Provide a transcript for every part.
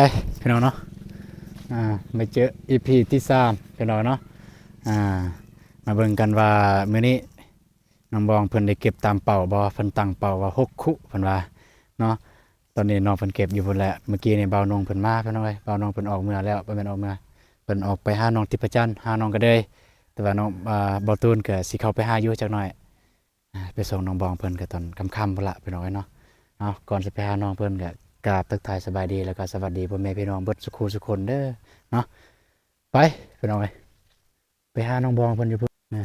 ໄປພີ່ນ້ອງເນາະ ອ່າ ມາເຈີອີພີທີສາມພີ່ນ້ອງເນາະ ອ່າ ມາເບິ່ງກັນວ່າມື້ນີ້ນ້ອງບອງເພິ່ນໄດ້ເກັບຕາມເປົ້າບໍ່ ເພິ່ນຕັ້ງເປົ້າວ່າຫົກຄຸເພິ່ນວ່າເນາະ. ຕອນນີ້ນ້ອງເພິ່ນເກັບຢູ່ພຸ້ນແຫຼະ ເມື່ອກີ້ນີ້ບ່າວນົງເພິ່ນມາພີ່ນ້ອງເອີຍ ບ່າວນົງເພິ່ນອອກເມືອແລ້ວ ບໍ່ແມ່ນອອກເມືອ ເພິ່ນອອກໄປຫານ້ອງທິບພະຈັນ ຫານ້ອງກະເດີຍ ແຕ່ວ່ານ້ອງ ອ່າ ບ່າວຕູນກະຊິເຂົ້າໄປຫາຢູ່ຈັກໜ້ອຍ. ອ່າ ໄປສົ່ງນ້ອງບອງເພິ່ນກະຕອນຄ່ຳໆພຸ້ນລະພີ່ນ້ອງເອີຍເນາະ. ເອົາ ກ່ອນຊິໄປຫານ້ອງເພິ່ນກະກາບທັກທາຍສະບາຍດີ ແລ້ວກະສະຫວັດດີພໍ່ແມ່ພີ່ນ້ອງເບິດສຸຄູ່ສຸຄົນເດີເນາະ. ໄປພີ່ນ້ອງເອີຍ ໄປຫານ້ອງບອງເພິ່ນຢູ່ພຸ້ນ. ນີ້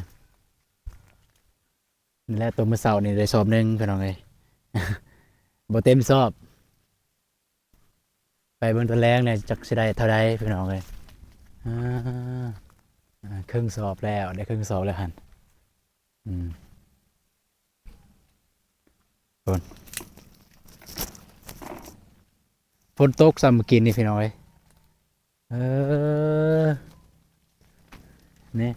ແຫຼະ ໂຕມື້ເຊົ້ານີ້ໄດ້ສອບໜຶ່ງພີ່ນ້ອງເອີຍ ບໍ່ເຕັມສອບ. ໄປເບິ່ງຕອນແລງແດ່ ຈັກຊິໄດ້ເທົ່າໃດພີ່ນ້ອງເອີຍ. ອ່າ ອ່າ ເຄິ່ງສອບແລ້ວ ໄດ້ເຄິ່ງສອບແລ້ວຫັ້ນ. ອືມ ຝົນ ຝົນຕົກຊ້ຳມື້ກີ້ນີ້ພີ່ນ້ອງເອີຍ. ເອີ ນີ້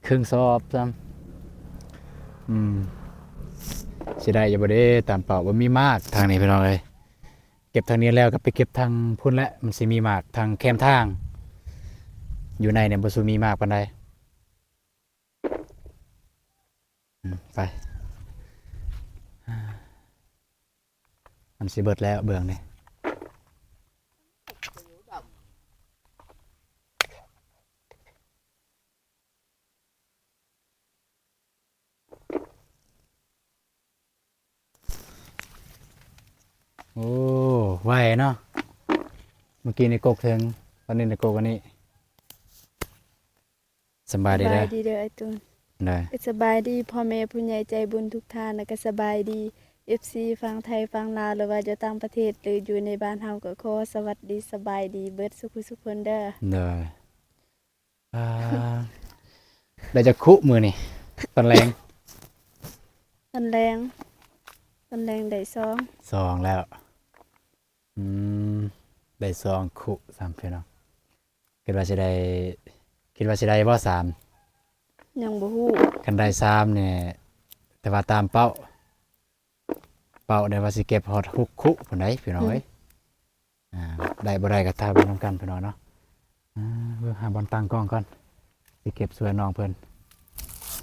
ເຄິ່ງສອບຊ້ຳ. ອືມ ຊິໄດ້ຢູ່ບໍ່ເດ ຕາມເປົ້າ ບໍ່ມີໝາກທາງນີ້ພີ່ນ້ອງເອີຍ. ເກັບທາງນີ້ແລ້ວກະໄປເກັບທາງພຸ້ນແຫຼະ ມັນຊິມີໝາກທາງແຄມທາງ. ຢູ່ໃນນີ້ບໍ່ສູ່ມີໝາກປານໃດ. ອືມ ໄປ ມັນຊິເບິດແລ້ວເບື້ອງນີ້. ໂອ້ ໄວເນາະ ເມື່ອກີ້ນີ້ກົກເທິງ ຕອນນີ້ໄດ້ກົກອັນນີ້. ສະບາຍດີເດີ ສະບາຍດີເດີອ້າຍຕູນ. ໂດຍ ສະບາຍດີພໍ່ແມ່ຜູ້ໃຫຍ່ໃຈບຸນທຸກທ່ານ ແລ້ວກະສະບາຍດີເອັຟຊີຝັ່ງໄທຝັ່ງລາວ ຫຼືວ່າຢູ່ຕ່າງປະເທດ ຫຼືຢູ່ໃນບ້ານເຮົາ ກະຂໍສະຫວັດດີສະບາຍດີເບິດສຸຄູ່ສຸຄົນເດີ. ໂດຍ ອ່າ ໄດ້ຈັກຄຸມື້ນີ້ ຕອນແລງ? ຕອນແລງ ຕອນແລງໄດ້ສອງ ສອງແລ້ວ. ອືມ ໄດ້ສອງຄຸຊ້ຳພີ່ນ້ອງ. ຄິດວ່າຊິໄດ້ ຄິດວ່າຊິໄດ້ບໍ່ສາມ? ຍັງບໍ່ຮູ້ ຄັນໄດ້ສາມນີ້ ແຕ່ວ່າຕາມເປົ້າ ເປົ້າໄດ້ວ່າຊິເກັບຮອດຫົກຄຸພຸ້ນໃດ໋ພີ່ນ້ອງເອີຍ. ອືມ ອ່າ ໄດ້ບໍ່ໄດ້ກະຖ້າເບິ່ງນຳກັນພີ່ນ້ອງເນາະ. ອ່າ ຫາບ່ອນຕັ້ງກ້ອງກ່ອນ ຊິເກັບຊ່ວຍນ້ອງເພິ່ນ.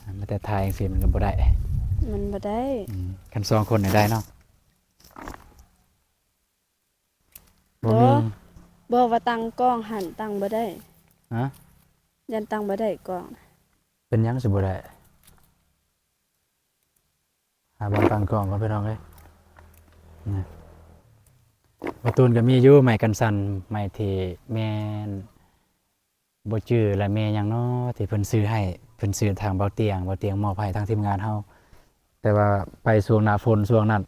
ອ່າ ມາແຕ່ຖ່າຍຈັ່ງຊີ້ມັນກະບໍ່ໄດ້ ມັນບໍ່ໄດ້. ອືມ ຄັນສອງຄົນນີ້ໄດ້ເນາະ. ບໍ່ມີ ບໍ່ ບໍ່ວ່າຕັ້ງກ້ອງຫັ້ນຕັ້ງບໍ່ໄດ້. ຮະ? ຢ້ານຕັ້ງບໍ່ໄດ້ກ້ອງ. ເປັນຫຍັງຊິບໍ່ໄດ້? ຫາບ່ອນຕັ້ງກ້ອງກ່ອນພີ່ນ້ອງເອີຍ. ນີ້ ປະຕູນກະມີຢູ່ ໄມ້ກັນສັ່ນ ໄມ້ທີ່ແມ່ນ ບໍ່ຈື່ລະແມ່ຫຍັງເນາະ ທີ່ເພິ່ນຊື້ໃຫ້ ເພິ່ນຊື້ທາງເບົາຕຽງ ເບົາຕຽງມອບໃຫ້ທາງທີມງານເຮົາ. ແຕ່ວ່າໄປຊ່ວງໜ້າຝົນຊ່ວງນັ້ນ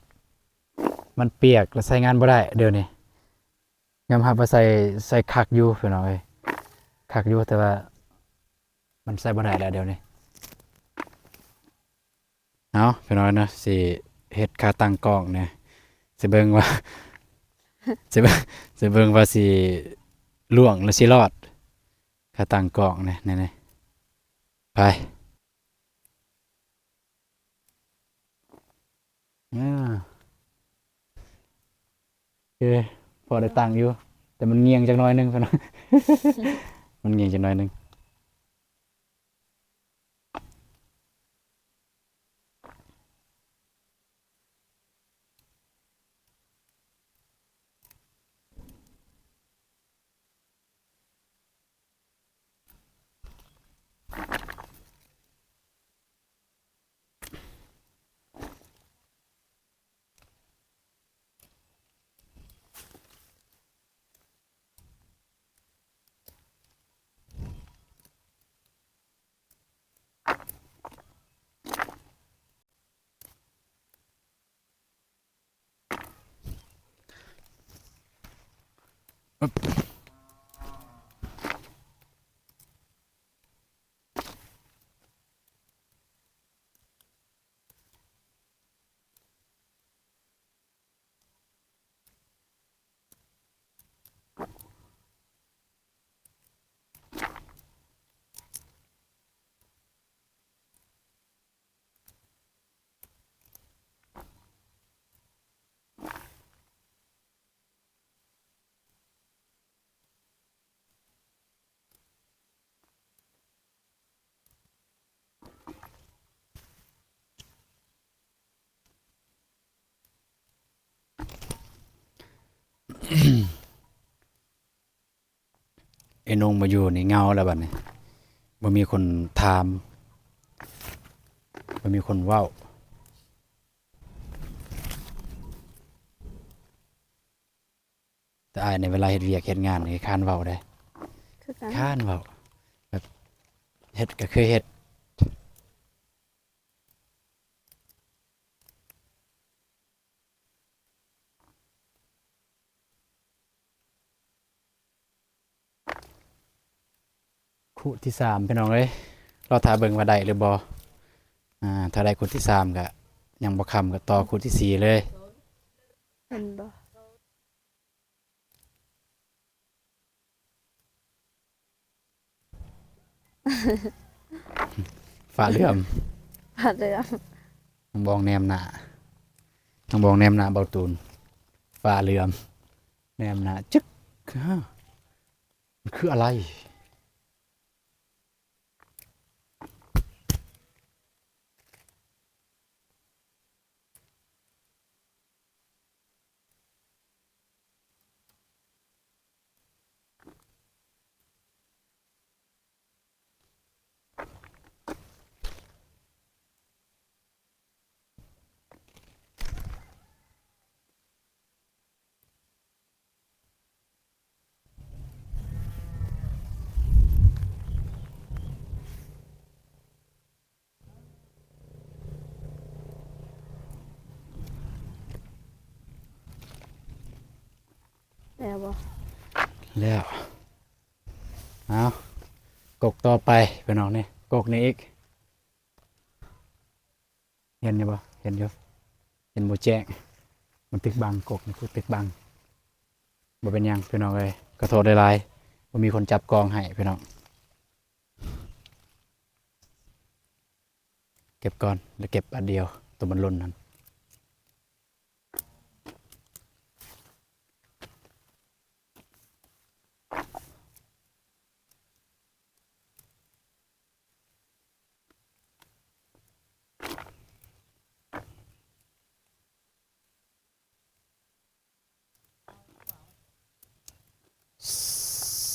ມັນປຽກລະໃຊ້ງານບໍ່ໄດ້ດຽວນີ້. ຍອມຮັບວ່າໃຊ້ ໃຊ້ຄັກຢູ່ພີ່ນ້ອງເອີຍ ຄັກຢູ່ ແຕ່ວ່າມັນໃຊ້ບໍ່ໄດ້ແລ້ວດຽວນີ້. ເອົາ ພີ່ນ້ອງເນາະ ຊິເຮັດຂາຕັ້ງກ້ອງແດ່ ຊິເບິ່ງວ່າ ຊິເບິ່ງ ຊິເບິ່ງວ່າຊິລ່ວງ ຫຼື ຊິລອດ ຂາຕັ້ງກ້ອງແດ່ ນີ້ ນີ້ ໄປ. ອ່າ ໂອເຄ ພໍໄດ້ຕັ້ງຢູ່ ແຕ່ມັນງ່ຽງຈັກໜ້ອຍໜຶ່ງ ພີ່ນ້ອງ ມັນງ່ຽງຈັກໜ້ອຍໜຶ່ງ. ໄອ້ນົງບໍ່ຢູ່ນີ້ເຫງົາແລ້ວບັດນີ້ ບໍ່ມີຄົນຖາມ ບໍ່ມີຄົນເວົ້າ. ແຕ່ອ້າຍໃນເວລາເຮັດວຽກເຮັດງານນີ້ຄ້ານເວົ້າເດ້ ຄືກັນ ຄ້ານເວົ້າ ແບບເຮັດກໍຄືເຮັດ. ຄູ່ທີສາມ ພີ່ນ້ອງເອີຍ ລໍຖ້າເບິ່ງວ່າໄດ້ຫຼືບໍ່. ອ່າ ຖ້າໄດ້ຄູ່ທີສາມກະຍັງບໍ່ຄ່ຳ ກະຕໍ່ຄູ່ທີສີ່ເລີຍ ເຫັນບໍ່? ຟ້າເຫຼື້ອມ ຟ້າເຫຼື້ອມ ນ້ອງບອງແນມໜ້າ ນ້ອງບອງແນມໜ້າເບົາຕູນ ຟ້າເຫຼື້ອມ ແນມໜ້າຈຶກ ຮະ ມັນຄືອະໄລ? ແລ້ວບໍ່? ແລ້ວ. ເອົາ ກົກຕໍ່ໄປ ພີ່ນ້ອງ ນີ້ ກົກນີ້ອີກ. ເຫັນຢູ່ບໍ່? ເຫັນຢູ່ ເຫັນບໍ່ແຈ້ງ ມັນຕຶກບັງ ກົກນີ້ຄືຕຶກບັງ. ບໍ່ເປັນຫຍັງພີ່ນ້ອງເອີຍ ຂໍໂທດຫຼາຍໆ ບໍ່ມີຄົນຈັບກ້ອງໃຫ້ພີ່ນ້ອງ. ເກັບກ່ອນ ແລ້ວເກັບບາດດຽວ ໂຕມັນຫຼົ່ນຫັ້ນ.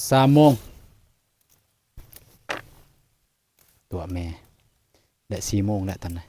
ສາມໂມງ ຕົວະແມ່ ແລະ ສີ່ໂມງແລ້ວຕອນນີ້.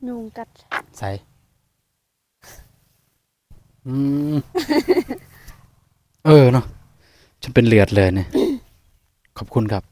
ຍຸງກັດ ໃສ? ອືມ ເອີເນາະ ຈົນເປັນເລືອດເລີຍນີ້. ຂອບຄຸນຄັບ.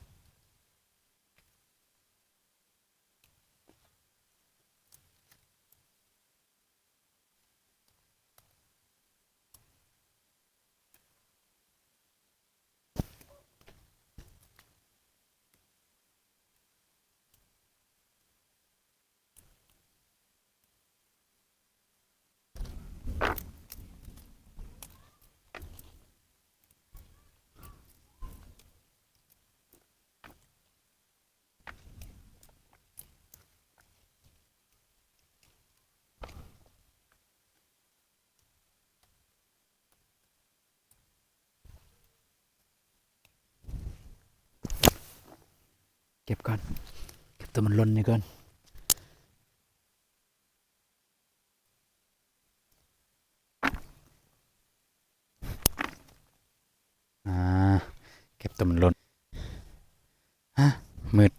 ເກັບກ່ອນ ເກັບໂຕມັນຫຼົ່ນນີ້ກ່ອນ. ອ່າ ເກັບໂຕມັນຫຼົ່ນ. ຮະ ມືດ.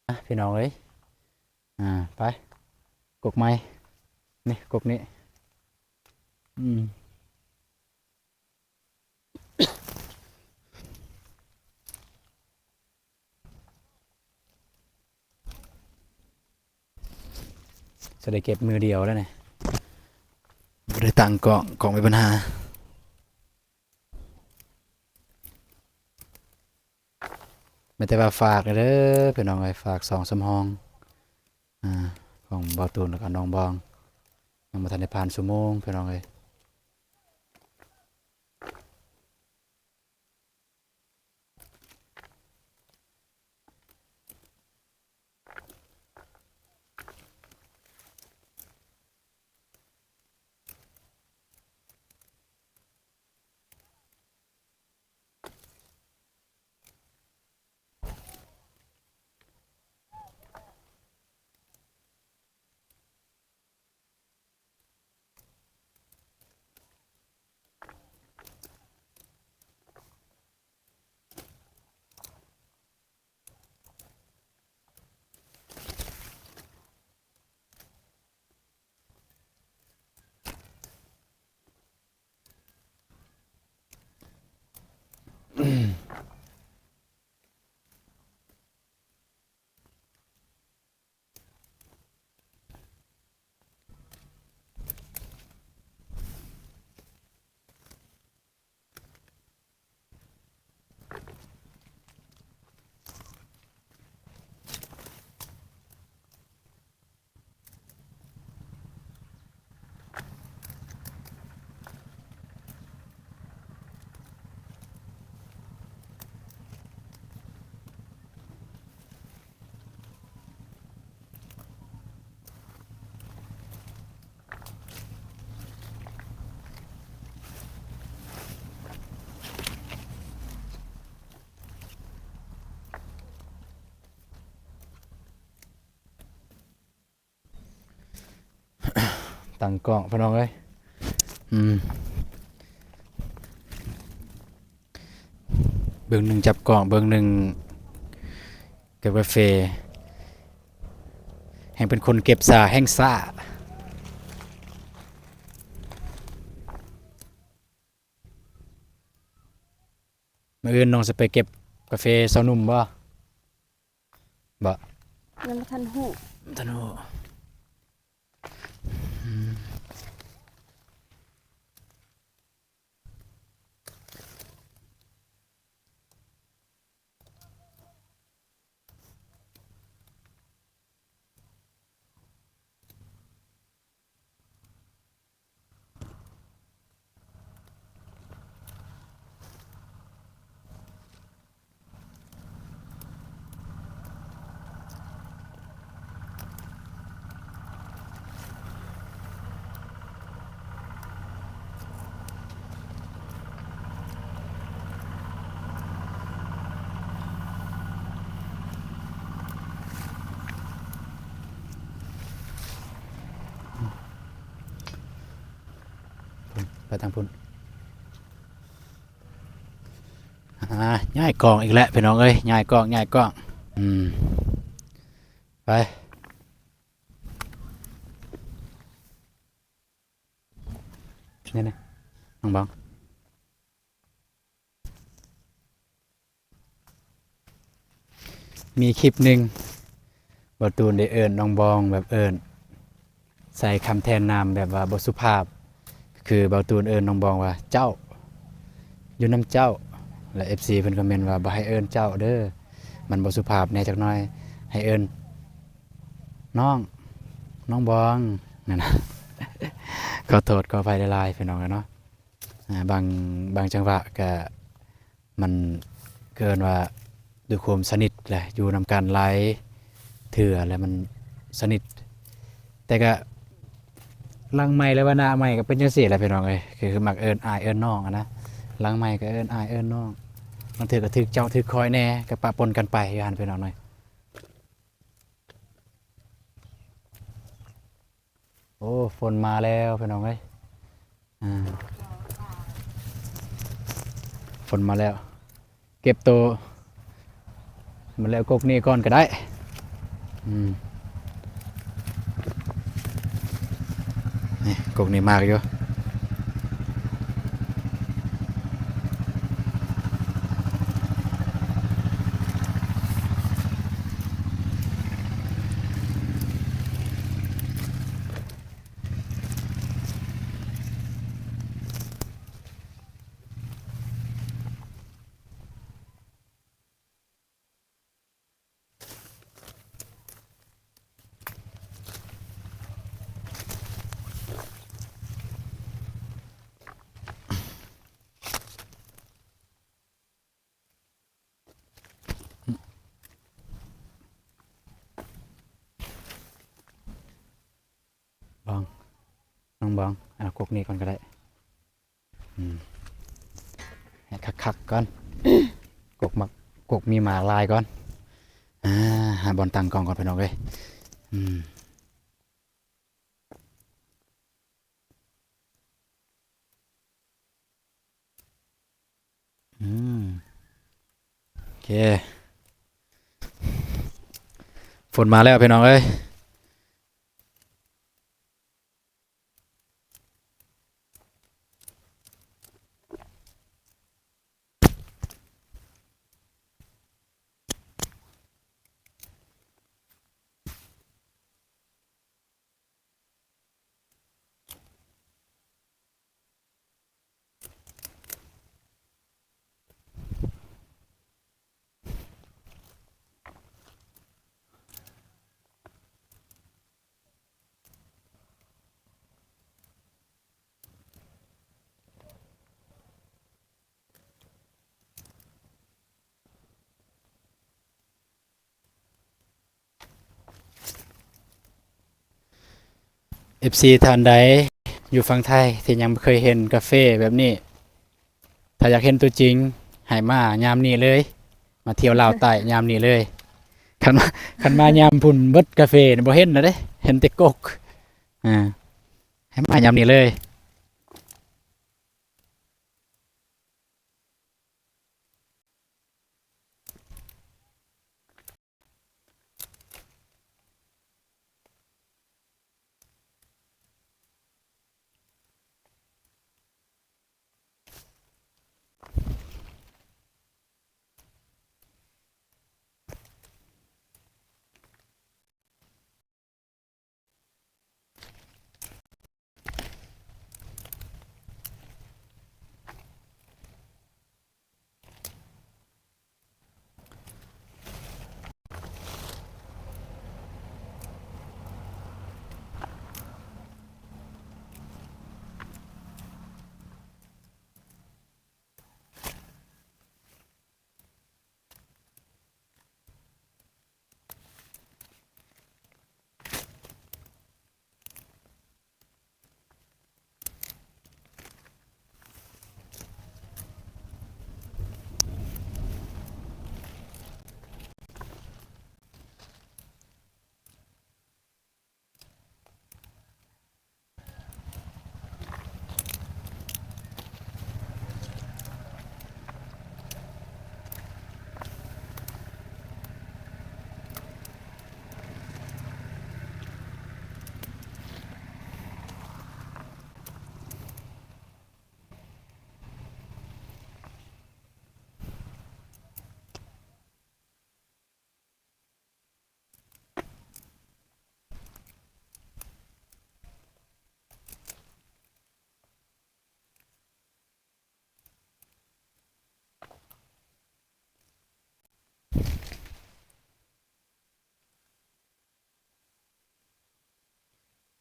ອ່ະ ພີ່ນ້ອງເອີຍ ອ່າ ໄປ ກົກໃໝ່ ນີ້ ກົກນີ້ ອືມ. ຈະໄດ້ເກັບມື້ດຽວແລ້ວນີ້ ບໍ່ໄດ້ຕັ້ງກ້ອງ ກ້ອງມີບັນຫາ. ແມ່ນແຕ່ວ່າຝາກເດີພີ່ນ້ອງເອີຍ ຝາກສອງສາມຫ້ອງ ອາ ຂອງບ່າວຕູນ ແລ້ວກໍນ້ອງບອງ ຍັງບໍ່ທັນໄດ້ຜ່ານຊົ່ວໂມງພີ່ນ້ອງເອີຍ. ຕັ້ງກ້ອງພີ່ນ້ອງເອີຍ ອືມ ເບິ່ງໜຶ່ງຈັບກ້ອງ ເບິ່ງໜຶ່ງເກັບກາເຟ ແຮ່ງເປັນຄົນເກັບຊ້າ ແຮ່ງຊ້າ. ມື້ອື່ນນ້ອງຊິໄປເກັບກາເຟຊາວໜຸ່ມບໍ່? ບໍ່ ຍັງບໍ່ທັນຮູ້ ບໍ່ທັນຮູ້. ໄປທາງພຸ້ນ ອາ ຍ້າຍກ້ອງອີກແລ້ວພີ່ນ້ອງເອີຍ ຍ້າຍກ້ອງ ຍ້າຍກ້ອງ ອືມ ໄປ ນີ້ນະ ນ້ອງບອງ. ມີຄລິບໜຶ່ງ ບ່າວຕູນໄດ້ເອີ້ນນ້ອງບອງແບບເອີ້ນໃສ່ຄຳແທນນາມແບບວ່າບໍ່ສຸພາບ ຄືບ່າວຕູນເອີ້ນນ້ອງບອງວ່າເຈົ້າ ຢູ່ນຳເຈົ້າ ແລະ ເອັຟຊີ ເພິ່ນຄອມເມັນວ່າ ບໍ່ໃຫ້ເອີ້ນເຈົ້າເດີ ມັນບໍ່ສຸພາບແດ່ຈັກໜ້ອຍ ໃຫ້ເອີ້ນນ້ອງ ນ້ອງບອງ ນັ້ນນະ ຂໍໂທດຂໍອະໄພຫຼາຍໆ ພີ່ນ້ອງເອີຍເນາະ. ອາ ບາງ ບາງຈັງຫວະກະ ມັນເອີ້ນວ່າດ້ວຍຄວາມສະໜິດແຫຼະ ຢູ່ນຳກັນຫຼາຍເທື່ອແລ້ວມັນສະໜິດ ແຕ່ກະຫຼັງໃໝ່ ຫຼືວ່າໜ້າໃໝ່ກະເປັນຈັ່ງຊີ້ແຫຼະພີ່ນ້ອງເອີຍ ຄື ຄືມັກເອີ້ນອ້າຍເອີ້ນນ້ອງຫັ້ນນະ ຫຼັງໃໝ່ກະເອີ້ນອ້າຍເອີ້ນນ້ອງ ບາງເທື່ອກະຖືກເຈົ້າຖືກຂ້ອຍແດ່ ກະປະປົນກັນໄປຢູ່ຫັ້ນພີ່ນ້ອງເອີຍ. ໂອ້ ຝົນມາແລ້ວພີ່ນ້ອງເອີຍ ອາ ຝົນມາແລ້ວ ເກັບໂຕ ມາແລ້ວກົກນີ້ກ່ອນກະໄດ້ ອືມ ນີ້ ກົກນີ້ໝາກຢູ່. ເ ບອງ ເອົາກົກນີ້ກ່ອນກໍໄດ້. ອືມ ໃຫ້ຄັກໆກ່ອນ ກົກໝາກ ກົກມີໝາກຫຼາຍກ່ອນ. ອາ ຫາບ່ອນຕັ້ງກ້ອງກ່ອນ ພີ່ນ້ອງເອີຍ. ອືມ ອືມ ໂອເຄ ຝົນມາແລ້ວ ພີ່ນ້ອງເອີຍ. ເອັຟຊີທ່ານໃດຢູ່ຝັ່ງໄທທີ່ຍັງບໍ່ເຄີຍເຫັນກາເຟແບບນີ້, ຖ້າຢາກເຫັນຕົວຈິງ ໃຫ້ມາຍາມນີ້ເລີຍ, ມາທ່ຽວລາວໃຕ້ຍາມນີ້ເລີຍ. ຄັນມາ ຄັນມາຍາມພຸ້ນເບິດກາເຟນີ້ບໍ່ເຫັນແລ້ວເດ້, ເຫັນແຕ່ກົກ. ອາ ໃຫ້ມາຍາມນີ້ເລີຍ.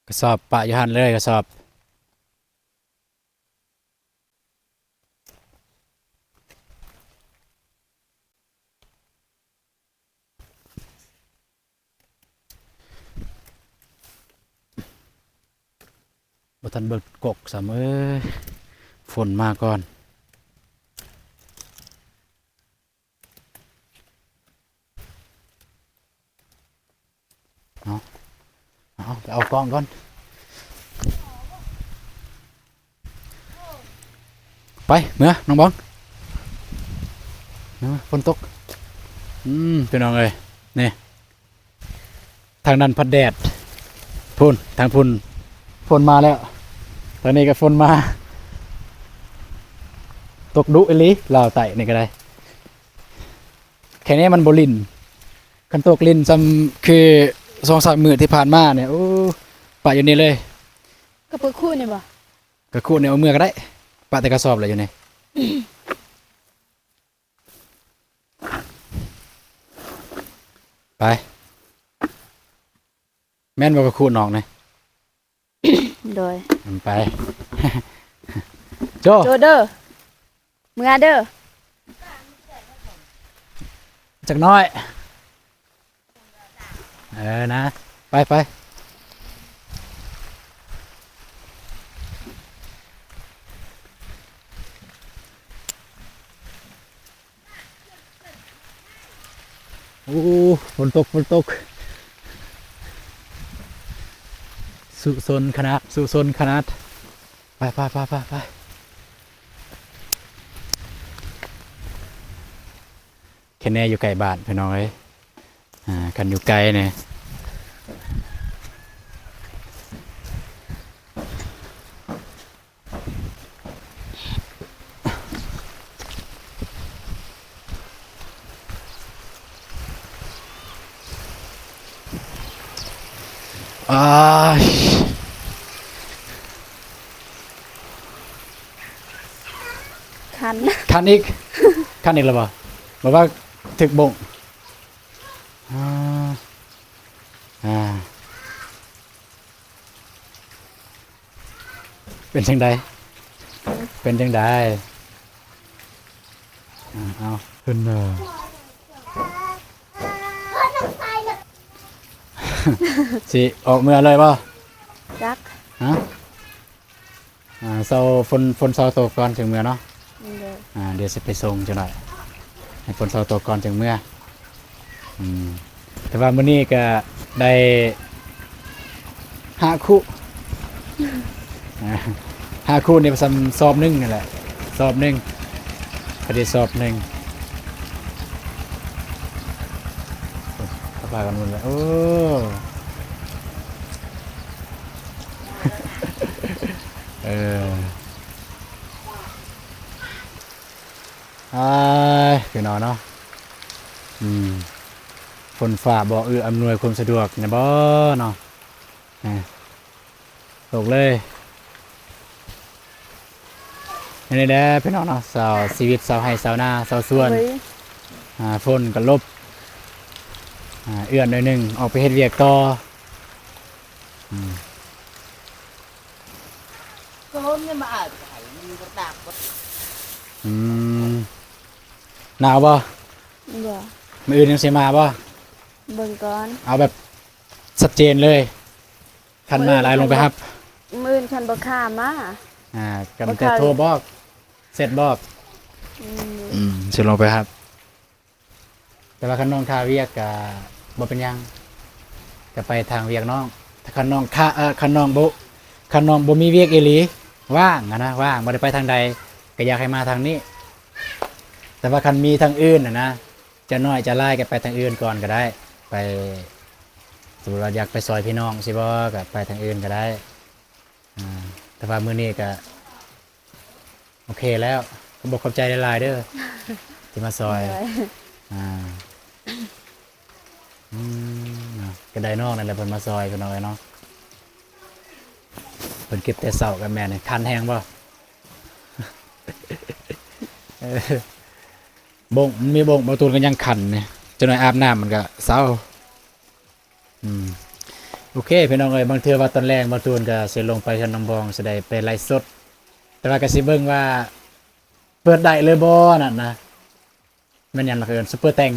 ກະສອບປະຢູ່ຫັ້ນເລີຍ ກະສອບ. ບໍ່ທັນເບິ່ງກົກຊ້ຳເອີຍ ຝົນມາກ່ອນ. ເອົາ ເອົາ ໄປເອົາກ້ອງກ່ອນ ໄປ ເມືອ ນ້ອງບອງ ເມືອ ຝົນຕົກ. ອືມ ພີ່ນ້ອງເອີຍ ນີ້ ທາງນັ້ນພັດແດດ ພຸ້ນ ທາງພຸ້ນຝົນມາແລ້ວ ທາງນີ້ກໍຝົນມາ ຕົກດຸອີ່ຫຼີ ລາວໃຕ້ນີ້ກໍໄດ້. ແຄ່ນີ້ມັນບໍ່ລິນ ຄັນຕົກລິນຊ້ຳຄືສອງສາມມື້ທີ່ຜ່ານມານີ້ ໂອ້ ປະຢູ່ນີ້ເລີຍ. ກະປຶກຄູດນີ້ບໍ່? ກະຄູດນີ້ເອົາເມືອກໍໄດ້ ປະແຕ່ກະສອບລະຢູ່ນີ້. ໄປ ແມ່ນບໍ່ກະຄູດນອກນີ້? ໂດຍ ໄປ ໂຈ ໂຈເດີ ເມືອເດີ ຈັກໜ້ອຍ. ເອີ ນະ ໄປ ໄປ ໄປ ໄປ. ໂອ້ ຝົນຕົກ ຝົນຕົກ ສຸຊົນຂະໜາດ ສຸຊົນຂະໜາດ. ໄປ ໄປ ໄປ ໄປ ໄປ. ແຄ່ແນ່ຢູ່ໃກ້ບ້ານພີ່ນ້ອງເອີຍ. ອ່າ ຄັນຢູ່ໄກນີ້ ອ້າຍ ຄັນ ຄັນອີກ ຄັນອີກແລ້ວບໍ່? ບໍ່ວ່າຖືກບົ້ງ. ອ່າ ອ່າ ເປັນຈັ່ງໃດ? ເປັນຈັ່ງໃດ? ອ່າ ເອົາ ເພິ່ນ ເອີ ຊິອອກເມືອເລີຍບໍ່? ຈັກ ຮະ? ອ່າ ເຊົາ ຝົນ ຝົນເຊົາຕົກກ່ອນຈຶ່ງເມືອເນາະ. ໂດຍ ອ່າ ດຽວຊິໄປສົ່ງຈັກໜ້ອຍ ໃຫ້ຝົນເຊົາຕົກກ່ອນຈຶ່ງເມືອ. ອືມ ແຕ່ວ່າມື້ນີ້ກະໄດ້ຫ້າຄູ່ ອ່າ ຫ້າຄູ່ນີ້ສ່ຳສອບໜຶ່ງຫັ້ນແຫຼະ ສອບໜຶ່ງ ພໍດີສອບໜຶ່ງ. ເຂົາພາກັນໝົດແລ້ວ ໂອ້ ເອີ ອ້າຍ ພີ່ນ້ອງເນາະ ອືມ ຝົນຟ້າບໍ່ເອື້ອອຳນວຍຄວາມສະດວກແນ່ບໍ່ເນາະ ຕົກເລີຍ. ອັນນີ້ແຫຼະພີ່ນ້ອງເນາະ ຊາວ ຊີວິດຊາວໄຮ່ຊາວນາ ຊາວສວນ ໂອ້ຍ ອ່າ ຝົນກໍຫຼົບ ອ່າ ເອື້ອນໜ້ອຍໜຶ່ງ ອອກໄປເຮັດວຽກຕໍ່. ອືມ ອືມ ໜາວບໍ່? ບໍ່. ມື້ອື່ນຍັງຊິມາບໍ່? ເບິ່ງກ່ອນ ເອົາແບບຊັດເຈນເລີຍ. ຄັນມາແລ້ວລົງໄປຮັບ ມື້ອື່ນຄັນບໍ່ຄ່າມາ ອ່າ ກໍມີແຕ່ໂທບອກ ແຊັດບອກ ອືມ ອືມ ຊິລົງໄປຮັບ. ແຕ່ວ່າຄັນນ້ອງຄາວຽກກໍບໍ່ເປັນຫຍັງ ກໍໄປທາງວຽກນ້ອງ. ຖ້າຄັນນ້ອງຄາ ເອີ ຄັນນ້ອງບໍ່ ຄັນນ້ອງບໍ່ມີວຽກອີ່ຫຼີ ວ່າງຫັ້ນນະ ວ່າງ ບໍ່ໄດ້ໄປທາງໃດ ກໍຢາກໃຫ້ມາທາງນີ້. ແຕ່ວ່າຄັນມີທາງອື່ນຫັ້ນນະ ຈະໜ້ອຍຈະຫຼາຍກໍໄປທາງອື່ນກ່ອນກໍໄດ້ ໄປ ສົມມຸດວ່າຢາກໄປຊ່ອຍພີ່ນ້ອງຊີ້ບໍ ກໍໄປທາງອື່ນກໍໄດ້. ອ່າ ແຕ່ວ່າມື້ນີ້ກໍໂອເຄແລ້ວ ກໍບອກຂອບໃຈຫຼາຍໆເດີ ທີ່ມາຊ່ອຍ. ໂດຍ ອ່າ ອືມ ເນາະ ກໍໄດ້ນ້ອງນັ້ນແຫຼະເພິ່ນມາຊ່ອຍ ພີ່ນ້ອງເອີຍເນາະ. ເພິ່ນເກັບແຕ່ເຊົ້າກໍແມ່ນ ຄັນແຮງບໍ່? ເອີ ບົ້ງ ມັນມີບົ້ງ ບ່າວຕູນກໍຍັງຄັນນີ້ ຈັກໜ້ອຍອາບນ້ຳມັນກໍເຊົາ. ອືມ ໂອເຄ ພີ່ນ້ອງເອີຍ ບາງເທື່ອວ່າຕອນແລງບ່າວຕູນກໍຊິລົງໄປເຮືອນນ້ອງບອງ ຊິໄດ້ໄປໄລຟ໌ສົດ ແຕ່ວ່າກໍຊິເບິ່ງວ່າເປີດໄດ້ຫຼືບໍ່ນັ້ນນະ. ແມ່ນຫຍັງລະເອີ້ນ ຊຸບເປີແຕ່ງ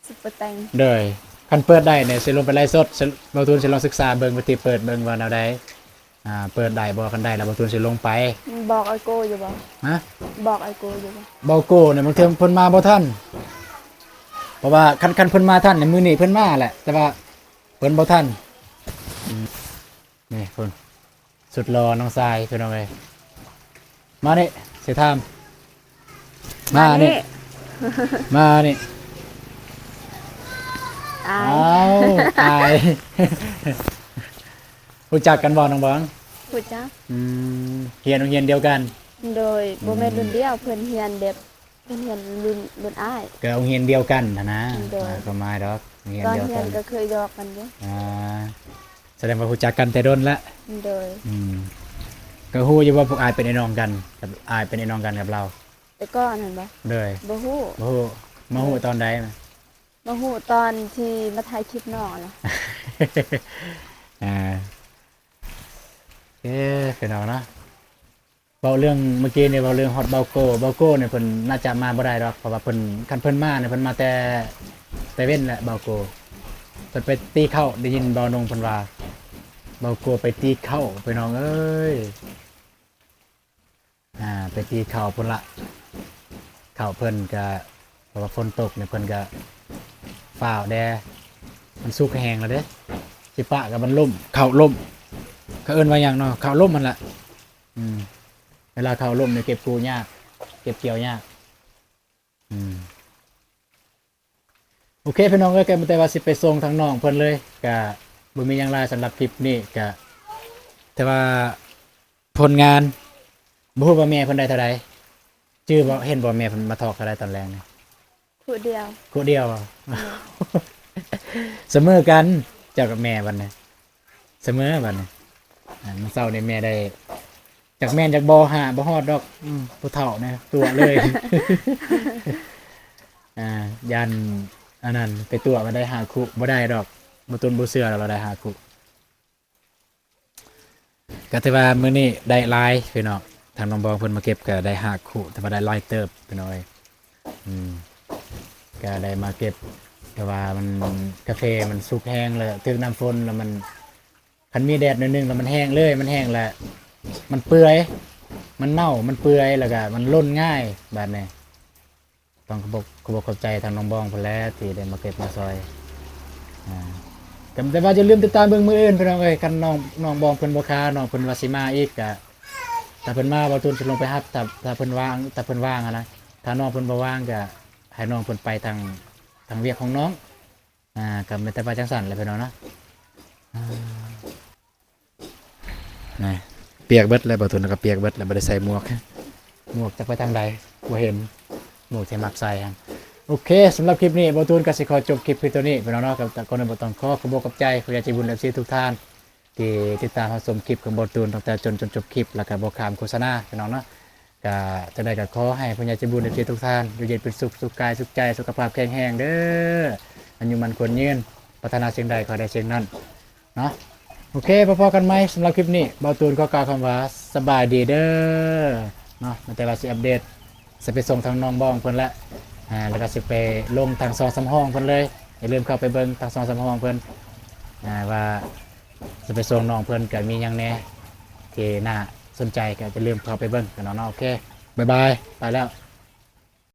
ຊຸບເປີແຕ່ງ ໂດຍ. ຄັນເປີດໄດ້ນີ້ຊິລົງໄປໄລຟ໌ສົດ ບ່າວຕູນຊິລອງສຶກສາເບິ່ງ ວິທີເປີດເບິ່ງວ່າແນວໃດ ອ່າ ເປີດໄດ້ບໍ່? ຄັນໄດ້ແລ້ວບ່າວຕູນຊິລົງໄປ. ບອກອ້າຍໂກຢູ່ບໍ່? ຮະ? ບອກອ້າຍໂກຢູ່ບໍ່? ບ່າວໂກນີ້ບາງເທື່ອເພິ່ນມາບໍ່ທັນ ເພາະວ່າຄັນ ຄັນເພິ່ນມາທັນນີ້ ມື້ນີ້ເພິ່ນມາແຫຼະ ແຕ່ວ່າເພິ່ນບໍ່ທັນ. ອືມ ນີ້ເພິ່ນ ສຸດຫຼໍ່ນ້ອງຊາຍ ພີ່ນ້ອງເອີຍ. ມານີ້ ຊິຖາມ ມານີ້ ມານີ້ ມານີ້ ອາຍ ອ້າວ ອາຍ. ຮູ້ຈັກກັນບໍ່ນ້ອງບອງ? ຮູ້ຈັກ. ອືມ ຮຽນໂຮງຮຽນດຽວກັນ? ໂດຍ ອືມ ບໍ່ແມ່ນລຸ້ນດຽວ ເພິ່ນຮຽນແບບ ເພິ່ນຮຽນລຸ້ນ ລຸ້ນອ້າຍ ກໍໂຮງຮຽນດຽວກັນຫັ້ນນະ. ໂດຍ ອ່າ ຄວາມໝາຍດອກ ໂຮງຮຽນດຽວກັນ ຕອນຮຽນກໍເຄີຍຢອກກັນຢູ່. ອ່າ ສະແດງວ່າຮູ້ຈັກກັນແຕ່ດົນແລ້ວ. ໂດຍ ອືມ ກໍຮູ້ຢູ່ວ່າພວກອ້າຍເປັນອ້າຍນ້ອງກັນ ກັບ ອ້າຍເປັນອ້າຍນ້ອງກັນກັບລາວ ແຕ່ກ່ອນຫັ້ນບໍ່? ໂດຍ ບໍ່ຮູ້ ບໍ່ຮູ້ ມາຮູ້ຕອນໃດ? ມາຮູ້ຕອນທີ່ມາຖ່າຍຄລິບນ້ອງຫັ້ນແຫຼະ. ອ່າ ເອີ ພີ່ນ້ອງເນາະ ເວົ້າເລື່ອງ ເມື່ອກີ້ນີ້ເວົ້າເລື່ອງຮອດບ່າວໂກ ບ່າວໂກນີ້ເພິ່ນໜ້າຈະມາບໍ່ໄດ້ດອກ ເພາະວ່າເພິ່ນ ຄັນເພິ່ນມານີ້ເພິ່ນມາແຕ່ ແຕ່ເວັນແຫຼະ ບ່າວໂກ ເພິ່ນໄປຕີເຂົ້າ. ໄດ້ຍິນບ່າວນົງເພິ່ນວ່າ ບ່າວໂກໄປຕີເຂົ້າ ພີ່ນ້ອງເອີຍ. ອ່າ ໄປຕີເຂົ້າພຸ້ນລະ ເຂົ້າເພິ່ນກະ ເພາະວ່າຝົນຕົກນີ້ເພິ່ນກະ ຟ້າວແດ່ ມັນສຸກແຮງແລ້ວເດ້ ຊິປະກໍມັນລົ້ມ ເຂົ້າລົ້ມ ເຂົາເອີ້ນວ່າຫຍັງເນາະ ເຂົ້າລົ້ມຫັ້ນລະ ອືມ ເວລາເຂົ້າລົ້ມນີ້ເກັບກູ້ຍາກ ເກັບກ່ຽວຍາກ ອືມ ໂອເຄພີ່ນ້ອງເອີຍ ກໍມີແຕ່ວ່າຊິໄປສົ່ງທາງນ້ອງເພິ່ນເລີຍ ກໍບໍ່ມີຫຍັງຫຼາຍສຳລັບຄລິບນີ້ ກໍແຕ່ວ່າຜົນງານ ບໍ່ຮູ້ວ່າແມ່ເພິ່ນໄດ້ເທົ່າໃດ ຈື່ບໍ່ ເຫັນບໍ່ແມ່ເພິ່ນມາຖອກເທົ່າໃດຕອນແລງນີ້? ຄູ່ດຽວ ຄູ່ດຽວ ສະເໝີກັນ ເຈົ້າກັບແມ່ບັດນີ້ ສະເໝີບັດນີ້ ອາ ມື້ເຊົ້ານີ້ແມ່ໄດ້ ຈັກແມ່ນຈັກບໍ່ ຫ້າ ບໍ່ຮອດດອກ ອືມ ຜູ້ເຖົ້ານີ້ຕົວະເລີຍ ອ່າ ຢ້ານອັນນັ້ນ ໄປຕົວະວ່າໄດ້ຫ້າຄູ່ ບໍ່ໄດ້ດອກ ບໍ່ຕົນບໍ່ເຊື່ອດອກວ່າໄດ້ຫ້າຄູ່ ກໍຖືວ່າມື້ນີ້ໄດ້ຫຼາຍພີ່ນ້ອງ ທາງນ້ອງບອງເພິ່ນມາເກັບກໍໄດ້ຫ້າຄູ່ ແຕ່ວ່າໄດ້ຫຼາຍເຕີບພີ່ນ້ອງເອີຍ ອືມ ກໍໄດ້ມາເກັບ ແຕ່ວ່າມັນ ກາເຟມັນສຸກແຮງ ແລ້ວຖືກນ້ຳຝົນ ແລ້ວມັນ ຄັນມີແດດໜ້ອຍໜຶ່ງແລ້ວມັນແຫ້ງເລີຍ ມັນແຫ້ງແລ້ວມັນເປື່ອຍ ມັນເນົ່າ ມັນເປື່ອຍ ແລ້ວກໍມັນຫຼົ່ນງ່າຍບາດນີ້ ຕ້ອງຂອບ ຂອບອົກຂອບໃຈທາງນ້ອງບອງເພິ່ນແຫຼະ ທີ່ໄດ້ມາເກັບມາຊ່ອຍ ອ່າ ກໍແຕ່ວ່າຢ່າລືມຕິດຕາມເບິ່ງມື້ອື່ນພີ່ນ້ອງເອີຍ ຄັນນ້ອງ ນ້ອງບອງເພິ່ນບໍ່ຄາ ນ້ອງເພິ່ນວ່າຊິມາອີກ ກໍຖ້າເພິ່ນມາ ບ່າວຕູນຊິລົງໄປຮັບ ຖ້າ ຖ້າເພິ່ນວ່າງ ຖ້າເພິ່ນວ່າງຫັ້ນນະ ຖ້ານ້ອງເພິ່ນບໍ່ວ່າງ ກໍໃຫ້ນ້ອງເພິ່ນໄປທາງ ທາງວຽກຂອງນ້ອງ ອ່າ ກໍມີແຕ່ວ່າຈັ່ງຊັ້ນແຫຼະພີ່ນ້ອງເນາະ ອ່າ ນະ ປຽກເບິດແລ້ວ ບ່າວຕູນກໍປຽກເບິດແລ້ວ ບໍ່ໄດ້ໃສ່ໝວກ ໝວກຈັກໄປທາງໃດ ບໍ່ເຫັນ ໝວກທີ່ມັກໃສ່ຫັ້ນ ໂອເຄ ສຳລັບຄລິບນີ້ ບ່າວຕູນກໍຊິຂໍຈົບຄລິບພຽງເທົ່ານີ້ພີ່ນ້ອງເນາະ ກໍກ່ອນອື່ນບໍ່ຕ້ອງ ຂໍຂອບອົກຂອບໃຈຜູ້ໃຫຍ່ໃຈບຸນ ເອັຟຊີ ທຸກທ່ານ ທີ່ຕິດຕາມຮັບຊົມຄລິບຂອງບ່າວຕູນ ຕັ້ງແຕ່ຕົ້ນຈົນຈົບຄລິບ ແລ້ວກໍບໍ່ຂ້າມໂຄສະນາພີ່ນ້ອງເນາະ ກະຈັ່ງໃດກໍຂໍໃຫ້ຜູ້ໃຫຍ່ໃຈບຸນ ເອັຟຊີ ທຸກທ່ານ ຢູ່ເຢັນເປັນສຸກ ສຸກກາຍສຸກໃຈ ສຸຂະພາບແຂງແຮງເດີ ອາຍຸໝັ້ນຂວັນຍືນ ປາດຖະໜາສິ່ງໃດຂໍໄດ້ສິ່ງນັ້ນເນາະ ໂອເຄ ພໍ້ກັນໃໝ່ ສຳລັບຄລິບນີ້ ບ່າວຕູນຂໍກ່າວຄຳວ່າ ສະບາຍດີເດີ ເນາະ ແຕ່ວ່າຊິອັບເດດ ຊິໄປສົ່ງທາງນ້ອງບອງເພິ່ນແຫຼະ ອ່າ ແລ້ວກໍຊິໄປລົງທາງຊ່ອງສຳຮອງເພິ່ນເລີຍ ຢ່າລືມເຂົ້າໄປເບິ່ງທາງຊ່ອງສຳຮອງເພິ່ນ ອ່າ ວ່າ ຊິໄປສົ່ງນ້ອງເພິ່ນກໍມີຫຍັງແດ່ທີ່ໜ້າສົນໃຈ ກໍຢ່າລືມເຂົ້າໄປເບິ່ງກັນເນາະ ໂອເຄ ບາຍບາຍ ໄປແລ້ວ.